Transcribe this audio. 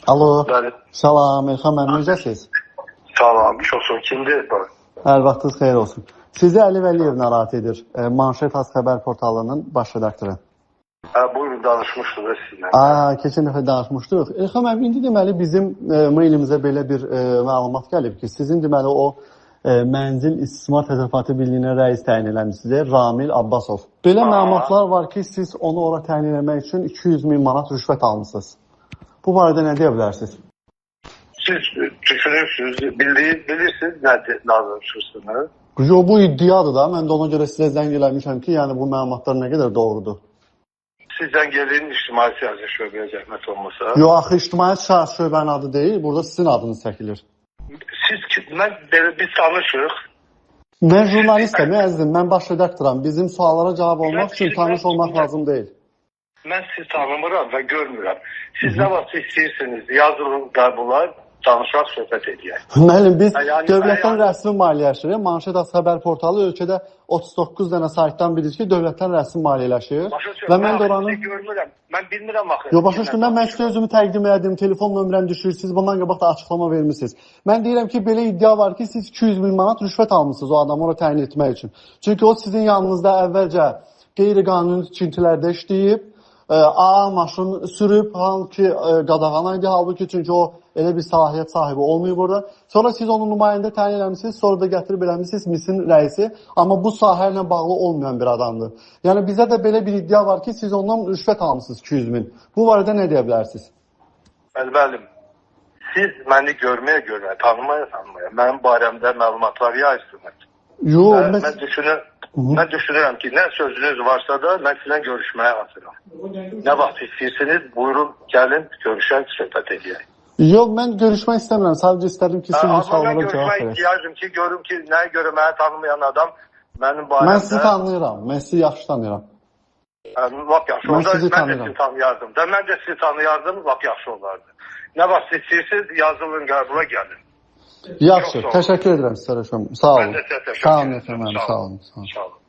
Alo. Bəli. Salam, Elxan müəllim, necəsiz? Salam, çox sağ olun. Kimdir bu? Hər vaxtınız xeyir olsun. Sizi Əli Vəliyev narahat edir. Manşet Az xəbər portalının baş redaktoru. Hə, buyurun, danışmışdıq da sizinlə. Keçən dəfə danışmışdıq. Elxan müəllim, indi deməli bizim mailimizə belə bir məlumat gəlib ki, sizin deməli o Mənzil İstismar Təsərrüfatı Birliyinə rəis təyin eləmisiniz, Ramil Abbasov. Belə məlumatlar var ki, siz onu ora təyin eləmək üçün 200 min manat rüşvət almısınız. Bu barədə nə deyə bilərsiniz? Siz düşünürsünüz, bilirsiniz nə danışırsınız? Yo, bu iddiadır da. Mən də ona görə sizə zəng eləmişəm ki, yəni bu məlumatlar nə qədər doğrudur. Siz zəng eləyin ictimai siyasi şöbəyə, zəhmət olmasa. Yo, axı ictimai siyasi şöbənin adı deyil, burada sizin adınız çəkilir. Siz ki, mən belə biz tanışıq. Mən jurnalistəm, əzizim, mən baş redaktoram. Bizim suallara cavab olmaq üçün tanış olmaq lazım deyil. Mən sizi tanımıram və görmürəm. Siz nə vaxt istəyirsiniz, yazılın qəbula, danışaq, söhbət eləyək. Müəllim, biz dövlətdən rəsmi maliyyələşirik. Manşet Az xəbər portalı ölkədə 39 dənə saytdan biridir ki, dövlətdən rəsmi maliyyələşir. Və mən də oranın... Görmürəm. Mən bilmirəm axı. Yox, başa düşdüm. Mən sizə özümü təqdim elədim, telefon nömrəm düşür, siz bundan qabaq da açıqlama vermisiniz. Mən deyirəm ki, belə iddia var ki, siz 200 min manat rüşvət almısınız o adamı ora təyin etmək üçün. Çünki o sizin yanınızda əvvəlcə qeyri-qanuni tikintilərdə işləyib, AA maşın sürüb, halbuki qadağan idi, halbuki çünki o elə bir səlahiyyət sahibi olmayıb orada. Sonra siz onu nümayəndə təyin eləmisiniz, sonra da gətirib eləmisiniz MİS-in rəisi, amma bu sahə ilə bağlı olmayan bir adamdır. Yəni bizə də belə bir iddia var ki, siz ondan rüşvət almısınız 200 min. Bu barədə nə deyə bilərsiniz? Bəli, siz məni görməyə görə, tanımaya tanımaya, mənim barəmdə məlumatlar yayırsınız. Yox, mən düşünürəm ki, nə sözünüz varsa da mən sizlə görüşməyə hazıram. Nə vaxt istəyirsiniz, buyurun, gəlin, görüşək, söhbət edək. Yox, mən görüşmək istəmirəm. Sadəcə istərdim ki, siz bu suallara cavab verəsiniz. Mən görüşmək istəyərdim ki, görüm ki, nəyə görə məni tanımayan adam mənim barəmdə... Mən sizi tanıyıram, mən sizi yaxşı tanıyıram. Lap yaxşı olardı, mən də sizi tanıyardım. Mən də sizi tanıyardım, lap yaxşı olardı. Nə vaxt istəyirsiniz, yazılın, qəbula gəlin. Yaxşı, təşəkkür edirəm sizə. Sağ olun. Mən də sizə təşəkkür edirəm. Sağ olun, sağ olun. Sağ olun.